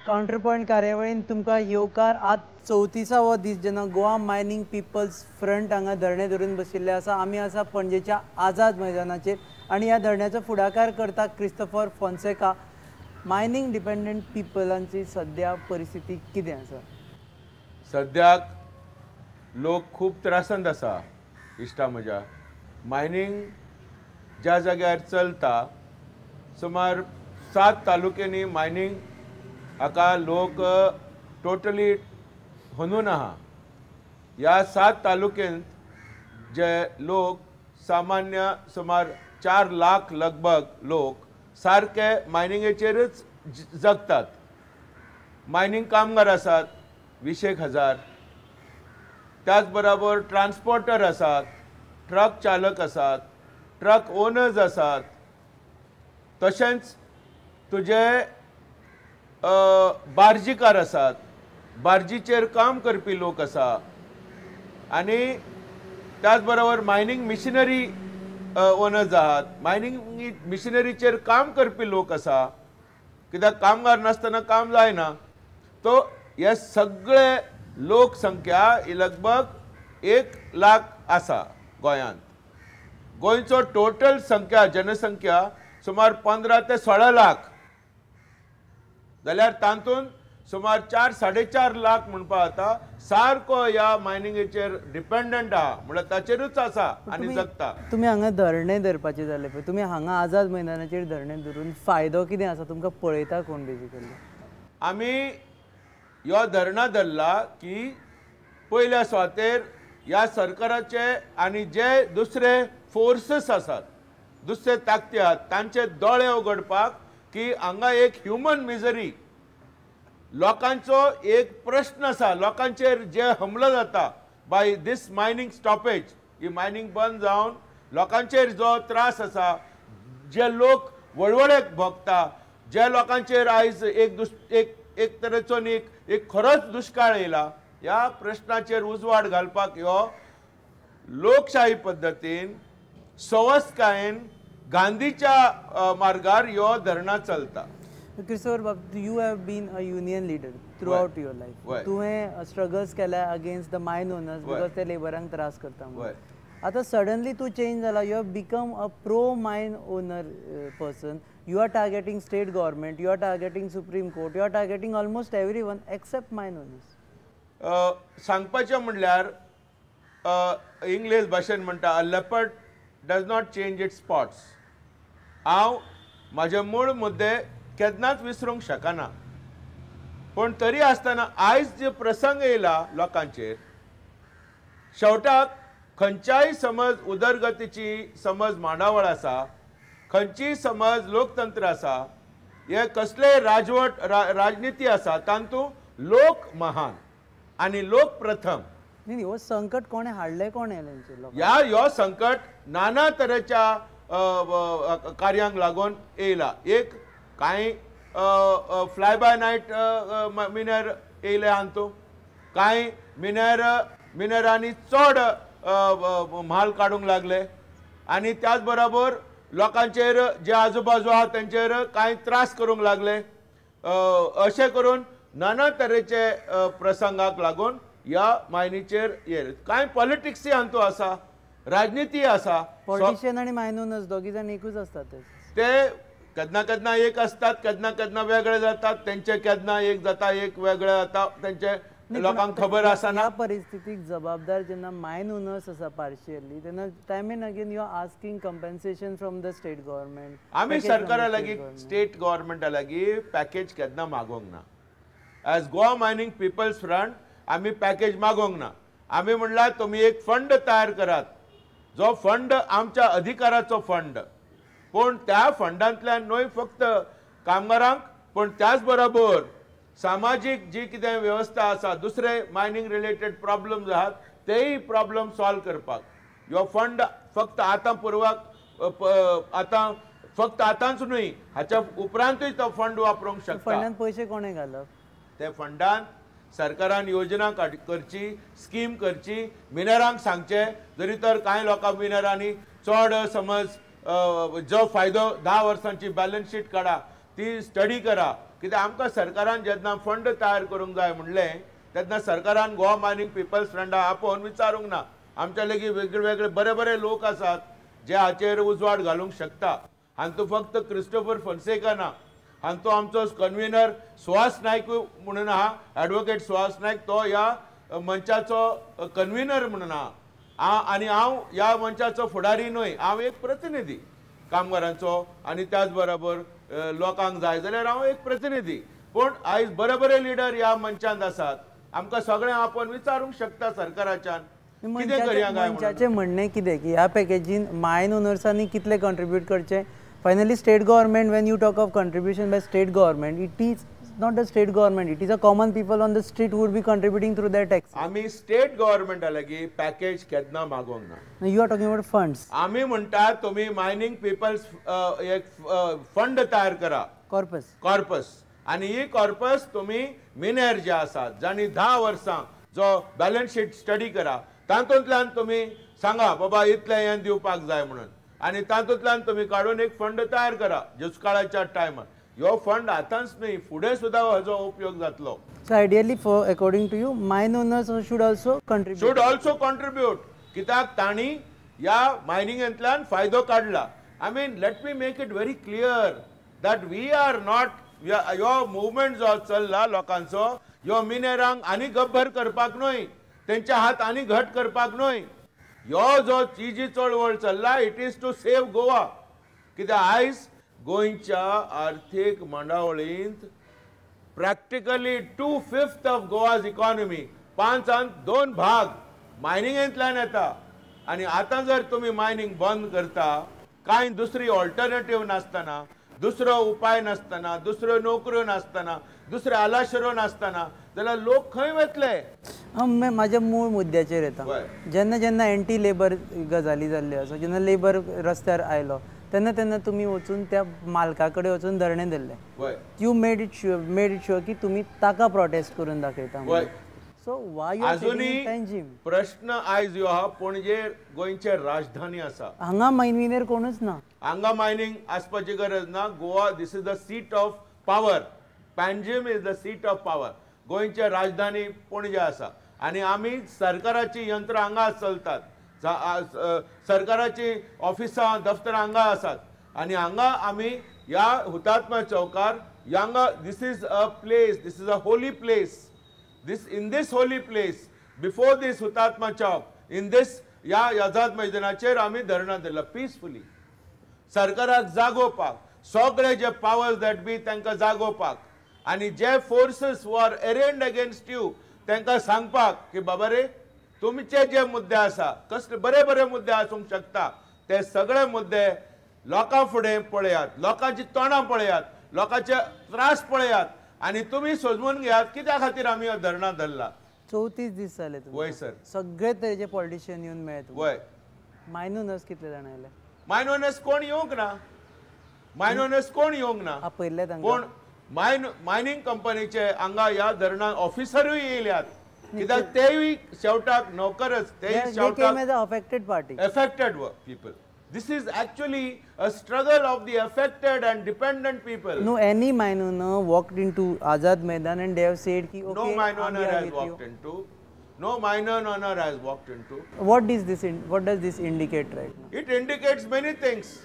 काउंटरपॉयंट कार्यावळीन तुमकां येवकार. आज 34वो दीस जेन्ना गोवा मायनींग पिपल्स फ्रंट हांगा धरणे धरून बशिल्ले आसा. आमी आसा पणजेच्या आझाद मैदानाचेर आनी ह्या धरण्याचो फुडाकार करता क्रिस्तोफर फोन्सेका. मायनींग डिपेंडंट पिपलांची सद्या परिस्थिती कितें आसा? सद्याक लोक खूब त्रासांत आसा इश्टा म्हज्या. मायनींग ज्या जाग्यार चलता सुमार 7 तालुक्यांनी मायनींग हाका लोक टोटली हनून आहा. ह्या 7 तालुक्यांत जे लोक सामान्य सुमार 4 लाख लगभग लोक सारके मायनिंगेचेरच जगतात. मायनींग कामगार आसात 20,000 हजार, त्याच बराबर ट्रान्सपोर्टर आसात, ट्रक चालक आसात, ट्रक ओनर्स आसात, तशेंच तुजे बार्जीकार आसात, बार्जीचेर काम करपी लोक आसा, आनी त्याच बरोबर मायनींग मिशिनरी ओनर्स आहात, मायनींग मिशिनरीचेर काम करपी लोक आसा. कित्याक कामगार नासतना काम जायना. तो हे सगळे लोकसंख्या ही लगभग 1 लाख आसा गोंयांत. गोंयचो टोटल संख्या जनसंख्या सुमार 15 ते 16 लाख जाल्यार तातूंत सुमार 4 4.5 लाख म्हणपा जाता सारको ह्या मायनिंगेचेर डिपेंडंट आहा, म्हणल्यार ताचेरूच आसा आनी जगता. तुमी हांगा धरणे धरपाचे जाले पळय, तुमी हांगा आझाद मैदानाचेर धरणे धरून फायदो कितें आसा? तुमकां पळयता कोण बेजिकली? आमी ह्यो धरणां धरला की पयल्या सुवातेर ह्या सरकाराचे आनी जे दुसरे फोर्सीस आसात, दुसरे ताकदी आहात, तांचे दोळे उगडपाक की हांगा एक ह्युमन मिजरी, लोकांचो एक प्रश्न आसा, लोकांचेर जे हमलो जाता बाय दीस मायनींग स्टॉपेज, ही मायनींग बंद जावन लोकांचेर जो त्रास आसा, जे लोक वळवळेक भोगता, जे लोकांचेर आयज एक एक तरेचो न्ही एक खरोच दुश्काळ येयला, ह्या प्रश्नाचेर उजवाड घालपाक ह्यो लोकशाही पद्दतीन सवसकायेन गांधीच्या मार्गार ह्यो धरणां चलता. क्रिस्तोफर बाब, you have been a union leader throughout your life. तुवें स्ट्रगल्स केल्या against the mine owners because ते लेबरांक त्रास करता म्हणून. आतां सडनली तूं चेंज जाला, you have become a pro mine owner person. You are targeting state government, you are targeting Supreme Court, you are targeting almost every one except mine owners. सांगपाचें म्हणल्यार English भाशेन म्हणटा, a leopard does not change its spots. हांव म्हाजे मूळ मुद्दे केन्नाच विसरूंक शकना, पूण तरी आसतना आयज जे प्रसंग येयला लोकांचेर, शेवटाक खंयच्याय समज उदरगतीची समज मांडावळ आसा, खंयचीय समज लोकतंत्र आसा, हे कसलेय राजवट राजनिती आसा, तातूंत लोक महान आनी लोक प्रथम. न्ही, हो संकट कोणें हाडलें, कोणें ह्या ह्यो संकट नाना तरेच्या कार्यांक लागून येयला. एक कांय फ्लाय बाय नायट मिनर येयले हातूंत, कांय मिनरांनी चड म्हाल काडूंक लागले, आनी त्याच बरोबर लोकांचेर जे आजूबाजू आहा तेंचेर कांय त्रास करूंक लागले. अशें करून नाना तरेचे प्रसंगाक लागून ह्या मायनीचेर येयले. कांय पॉलिटिक्सूय हातूंत आसा, राजनिती आसा. पॉलिटिशियन आनी मायन ओनर्स दोगी जाण एकूच आसतात, ते केन्ना केन्ना एक असतात, केन्ना केन्ना वेगळे जातात, तेंचे केन्ना एक जाता एक वेगळे जाता, तेंचे लोकांक खबर आसना. ह्या परिस्थितीक जबाबदार जेन्ना मायन ओनर्स आसा पार्शियली, तेन्ना time and again you are asking compensation from the state government. आमी सरकारा लागीं, स्टेट गव्हर्मेंटा लागीं पॅकेज केन्ना मागोवंक ना. As Goa mining people's front आमी पॅकेज मागोवंक ना. आमी म्हणल्यार तुमी एक फंड तयार करात, जो फंड आमच्या अधिकाराचो फंड, पूण त्या फंडांतल्यान न्हय फक्त कामगारांक पूण त्याच बरोबर सामाजीक जी कितें वेवस्था आसा, दुसरे मायनींग रिलेटेड प्रॉब्लम्स आहात तेय प्रॉब्लम सॉल्व करपाक ह्यो फंड फक्त आतां पुर्वाक आतां फक्त आतांच न्हय, हाच्या उपरांतूय तो फंड वापरूंक शकता. फंडान पयशे कोणें घालप? ते फंडान सरकारान योजना करची, स्कीम करची, मिनरांक सांगचें. जरी तर कांय लोकांक मिनरांनी चड समज जो फायदो 10 वर्सांची बॅलन्स शीट काडा, ती स्टडी करा, कित्याक आमकां सरकारान जेन्ना फंड तयार करूंक जाय म्हणलें तेन्ना सरकारान गोवा मायनींग पिपल्स फ्रंटा आपोवन विचारूंक ना. आमच्या लेगीत वेगळे वेगळे बरे बरे लोक आसात जे हाचेर उजवाड घालूंक शकता. हांतू फक्त क्रिस्टोफर फोन्सेका ना, हांतू आमचो कन्व्हिनर सुहास नायक म्हणून आहा, एडवोकेट सुहास नायक, तो ह्या मंचाचो कन्व्हिनर म्हणून आहा. आनी हांव ह्या मंचाचो फुडारी न्हय, हांव एक प्रतिनिधी कामगारांचो आनी त्याच बरोबर लोकांक जाय जाल्यार हांव एक प्रतिनिधी. पूण आयज बरे बरे लिडर ह्या मंचांत आसात, आमकां सगळें आपोवन विचारूंक शकता सरकाराच्यान कितें करया काय. मंचाचें म्हणणें कितें की ह्या पॅकेजीन मायन ओनर्सांनी कितलें कॉन्ट्रिब्यूट करचें. Finally state government, when you talk of contribution by state government, it is not the state government, it is a common people on the street would be contributing through their tax. आमी state गव्हर्मेंटा लागीं package केन्ना मागोवंक ना. You are talking about funds. आमी म्हणटात तुमी mining people's एक fund तयार करा, कॉर्पस, कॉर्पस, आनी ही कॉर्पस तुमी मिनेर जे आसात जांणी 10 वर्सां जो बॅलन्स शीट स्टडी करा तातूंतल्यान तुमी सांगा बाबा इतलें हें दिवपाक जाय म्हणून, आनी तातूंतल्यान तुमी काडून एक फंड तयार करा दुष्काळाच्या टायमार. ह्यो फंड आतांच न्हय, फुडें सुद्दां हाजो उपयोग जातलो. So ideally for according to you mine owners should also contribute, should also contribute, कित्याक तांणी ह्या मायनिंगांतल्यान फायदो काडला. I mean let me make it very clear that we are not, ह्यो मुवमेंट जो चल्ला लोकांचो ह्यो मिनेरांक आनी गब्बर करपाक न्हय, तेंचे हात आनी घट करपाक न्हय. ह्यो जो ही जी चळवळ चल्ला it is to save Goa. कित्याक आयज गोंयच्या आर्थीक मांडावळींत practically 2/5 of Goa's economy, 2 भाग मायनिंगेंतल्यान येता. आनी आतां जर तुमी मायनींग बंद करता, कांय दुसरी ऑल्टरनेटीव नासतना, दुसरो उपाय नासतना, दुसऱ्यो नोकऱ्यो नासतना, दुसरे आलाशिरो नासतना जाल्यार लोक खंय वतले? हांव म्हाज्या मूळ मुद्द्याचेर येता. जेन्ना जेन्ना एंटी लेबर गजाली जाल्ल्यो आसा, जेन्ना लेबर रस्त्यार आयलो तेन्ना तेन्ना तुमी वचून त्या मालका कडेन वचून धरणें धरलें. You made it sure की तुमी ताका प्रोटेस्ट करून दाखयता. सो वाय अजूनय प्रश्न आयज ह्यो आहा, पणजे गोंयचे राजधानी आसा, हांगा मायनिंगेर कोणूच ना, हांगा मायनींग आसपाची गरज ना. Goa this is the seat of power, Panjim is the seat of power. गोंयचे राजधानी पणजे आसा आनी आमी सरकाराची यंत्रां हांगा चलतात, सरकाराची ऑफिसां दफ्तरां हांगा आसात आनी हांगा आमी ह्या हुतात्मा चौकार हांगा this is a place, this is a holy place. This in this holy place before this Hutatma Chowk in this ह्या आझाद मैदानाचेर आमी धरणां धरला पिसफुली, सरकाराक जागोवपाक, सगळे जे पावर्स that बी तांकां जागोवपाक आनी जे forces who are arrayed against you तांकां सांगपाक की बाबा रे तुमचे जे मुद्दे आसा, कसले बरे बरे मुद्दे आसूंक शकता, ते सगळे मुद्दे लोकां फुडें पळयात, लोकांची तोंडां पळयात, लोकांचे त्रास पळयात आनी तुमी सोजमून घेयात कित्या खातीर आमी हो धरणां धरला. 34 दीस जाले. वय सर, सगळे तरेचे पॉलिटिशियन येवन मेळ्ळे. वय. मायन ओनर्स कितले जाण आयले? मायन ओनर्स कोण येवंक ना, मायन ओनर्स कोण येवंक ना, आपयल्ले तांकां. पूण मायनींग कंपनीचे हांगा ह्या धरणां ऑफिसरूय येयल्यात, कित्याक तेवूय शेवटाक नोकरच, तेय शेवटाक affected party, affected people. This is actually a struggle of the affected and dependent people. No, any mine owner walked into Azad Maidan and they have said ki okay, no mine owner has walked into. No mine owner has walked into. What is this? What does this indicate right now? It indicates many things.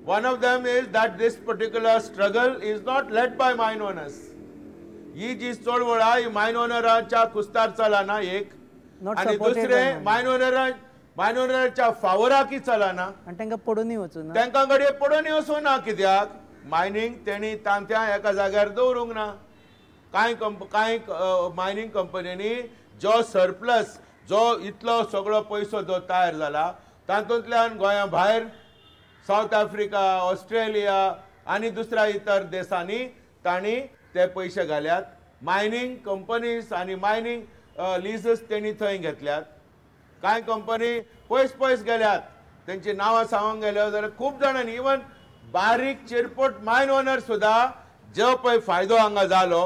One of them is that this particular struggle is not led by mine owners. ही जी चळवळ आहा ही मायन ओनरांच्या कुस्तार चलना एक, आनी दुसरें मायन ओनरां मायन ओनराच्या फावराकी चलना आनी तांकां पडूनय वचूना, तांकां घडये पडूनय वचूना, कित्याक मायनींग तेणी तांत्या एका जाग्यार दवरूंक ना. कांय कांय मायनींग कंपन्यांनी जो सरप्लस जो इतलो सगळो पयसो जो तयार जाला तातूंतल्यान गोंया भायर सावथ आफ्रिका, ऑस्ट्रेलिया आनी दुसऱ्या इतर देशांनी तांणी ते पयशे घाल्यात. मायनींग कंपनीज आनी मायनींग लिजस तेणी थंय घेतल्यात. कांय कंपनी पयस पयस गेल्यात, तेंची नांवां सांगूंक गेल्यो जाल्यार खूब जाणांनी, इवन बारीक चिरपोट मायन ओनर सुद्दां जो पळय फायदो हांगा जालो,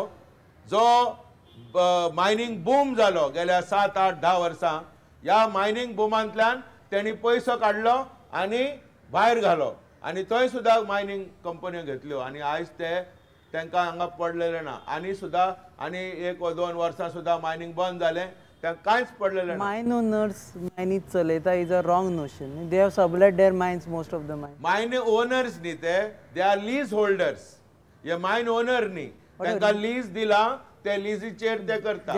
जो मायनींग बूम जालो गेल्या 7, 8, 10 वर्सां, ह्या मायनींग बुमांतल्यान तेणी पयसो काडलो आनी भायर घालो आनी थंय सुद्दां मायनींग कंपन्यो घेतल्यो आनी आयज ते तांकां हांगा पडलेलें ना. आनी सुद्दां आनी 1 वा 2 वर्सां सुद्दां मायनींग बंद जालें, तांकां कांयच पडलेलें ना. मायन ओनर्स मायनी चलयता is a wrong notion. They have sublet their mines, most of the mine. Mine owners न्ही ते, they are lease holders. हे मायन ओनर न्ही, तांकां लीज दिला, ते लिजीचेर ते करता.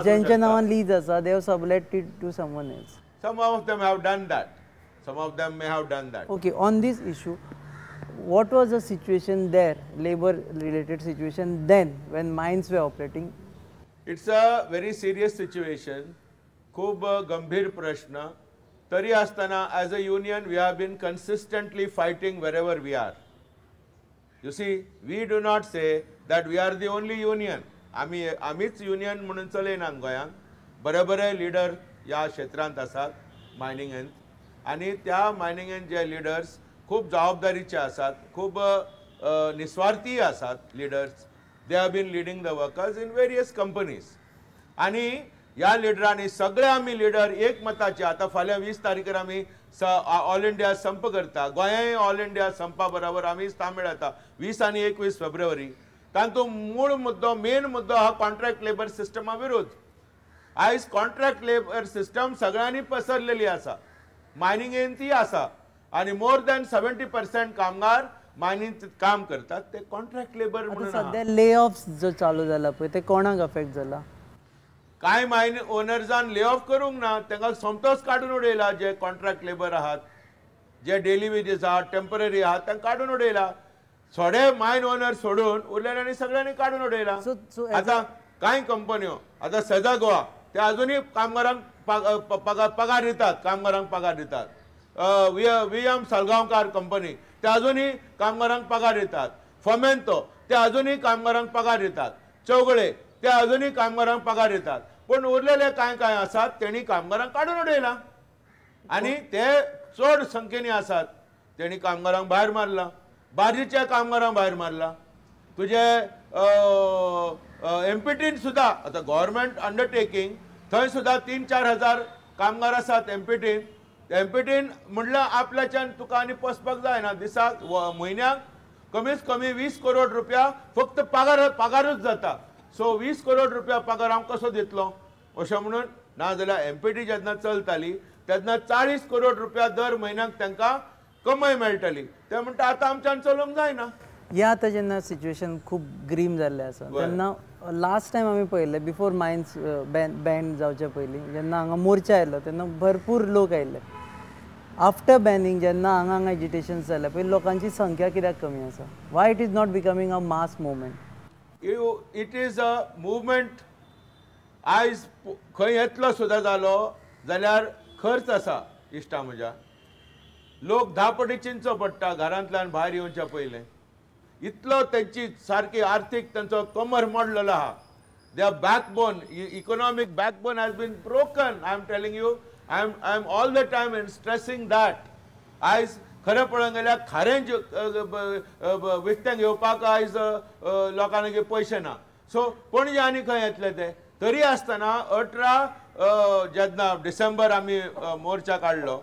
ज्यांच्या नावान लीज आसा, they have sublet it to someone else. Some of them have done that. Some of them may have done that. Okay, on this issue, what was the situation there, labor related situation then when mines were operating? It's a very serious situation. खूब गंभीर प्रश्न. तरी आसतना as a union we have been consistently fighting wherever we are. You see, we do not say that we are the only union. आमी आमीच union म्हणून चलयनात गोंयांत. बरे बरे लिडर ह्या क्षेत्रांत आसात मायनिंगेंत, आनी त्या मायनिंगेंत जे लिडर्स खूब जबाबदारीचे आसात, खूब निस्वार्थी आसात leaders. They have been leading the workers in various companies. आनी ह्या लिडरांनी सगळे आमी लिडर एकमताचे. आतां फाल्यां 20 तारखेर आमी ऑल इंडिया संप करता. गोंयांय ऑल इंडिया संपा बराबर आमी सामील जाता 20 आनी 21 फेब्रुवारी. तातूंत मूळ मुद्दो, मेन मुद्दो हा कॉन्ट्रॅक्ट लेबर सिस्टमा विरोध. आयज कॉन्ट्रॅक्ट लेबर सिस्टम सगळ्यांनी पसरलेली आसा, मायनिंगेन ती आसा, आनी मोर दॅन 70% कामगार मायनिंग काम करतात ते कॉन्ट्रॅक्ट लेबर म्हणून. सध्या ले ऑफ जो चालू जाला पळय ते कोणाक अफेक्ट जाला? कांय मायन ओनर्सान ले ऑफ करूंक ना, तांकां सोमतोच काडून उडयला. जे कॉन्ट्रॅक्ट लेबर आहात, जे डेली वेजीस आहात, टेंपररी आहात, तांकां काडून उडयला. थोडे मायन ओनर सोडून उरलेल्यांनी सगळ्यांनी काडून उडयला. आतां कांय कंपन्यो, आतां सेजा गोवा, ते अजुनूय कामगारांक पगार दितात, कामगारांक पगार दितात. व्ही एम सालगांवकार कंपनी, ते अजुनूय कामगारांक पगार दितात. फोमेंतो, ते अजुनूय कामगारांक पगार दितात. चौगळे, ते अजुनूय कामगारांक पगार दितात. पूण उरलेले कांय कांय आसात तेणी कामगारांक काडून उडयला, आनी ते चड संख्येनी आसात तेणी कामगारांक भायर मारला, बारीच्या कामगारांक भायर मारला. तुजे एमपीटीन सुद्दां आतां गव्हर्मेंट अंडरटेकींग, थंय सुद्दां 3-4 हजार कामगार आसात एमपीटीन. एमपीटीन म्हणल्यार आपल्याच्यान तुका आनी पोसपाक जायना. दिसाक म्हयन्याक कमीत कमी 20 करोड रुपया फक्त पगारूच जाता. सो 20 करोड रुपया पगार हांव कसो दितलो अशें म्हणून. नाजाल्यार एमपीटी जेन्ना चलताली तेन्ना 40 करोड रुपया दर म्हयन्याक तांकां कमाय मेळटाली. ते म्हणटा आतां आमच्यान चलोवंक जायना. ह्या आतां जेन्ना सिच्युएशन खूब ग्रीम जाल्लें आसा तेन्ना लास्ट टायम आमी पळयल्लें बिफोर मायन्स बॅन जावचे पयलीं जेन्ना हांगा मोर्चा आयलो तेन्ना भरपूर लोक आयिल्ले. आफ्टर बॅनिंग जेन्ना हांगा हांगा एजिटेशन जालें पळय लोकांची संख्या कित्याक कमी आसा? Why it is not becoming a mass movement? It is a movement. आयज खंय येतलो सुद्दां जालो जाल्यार खर्च आसा इश्टा म्हज्या. लोक 10 पटी चिंतचो पडटा घरांतल्यान भायर येवच्या पयलें. इतलो तेंची सारकी आर्थीक तेंचो कमर मोडलेलो आहा. Their backbone, economic backbone has been broken. I am telling you, I am all the time in stressing that. आयज खरें पळोवंक गेल्यार खारें विकतें घेवपाक आयज लोकांक पयशे ना. सो पणजे आनी खंय येतले ते? तरी आसतना 18 जेन्ना डिसेंबर आमी मोर्चा काडलो,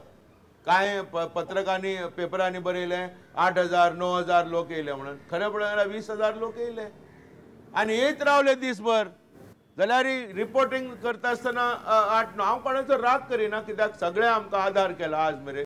कांय पत्रकांनी पेपरांनी बरयलें 8,000 9,000 लोक येयले म्हणून. खरें पळोवंक गेल्यार 20,000 लोक येयले आनी येयत रावले दीसभर. जाल्यार रिपोर्टींग करता आसतना 8-9, हांव कोणाचो राग करिना कित्याक सगळें आमकां आदार केला आज मेरेन.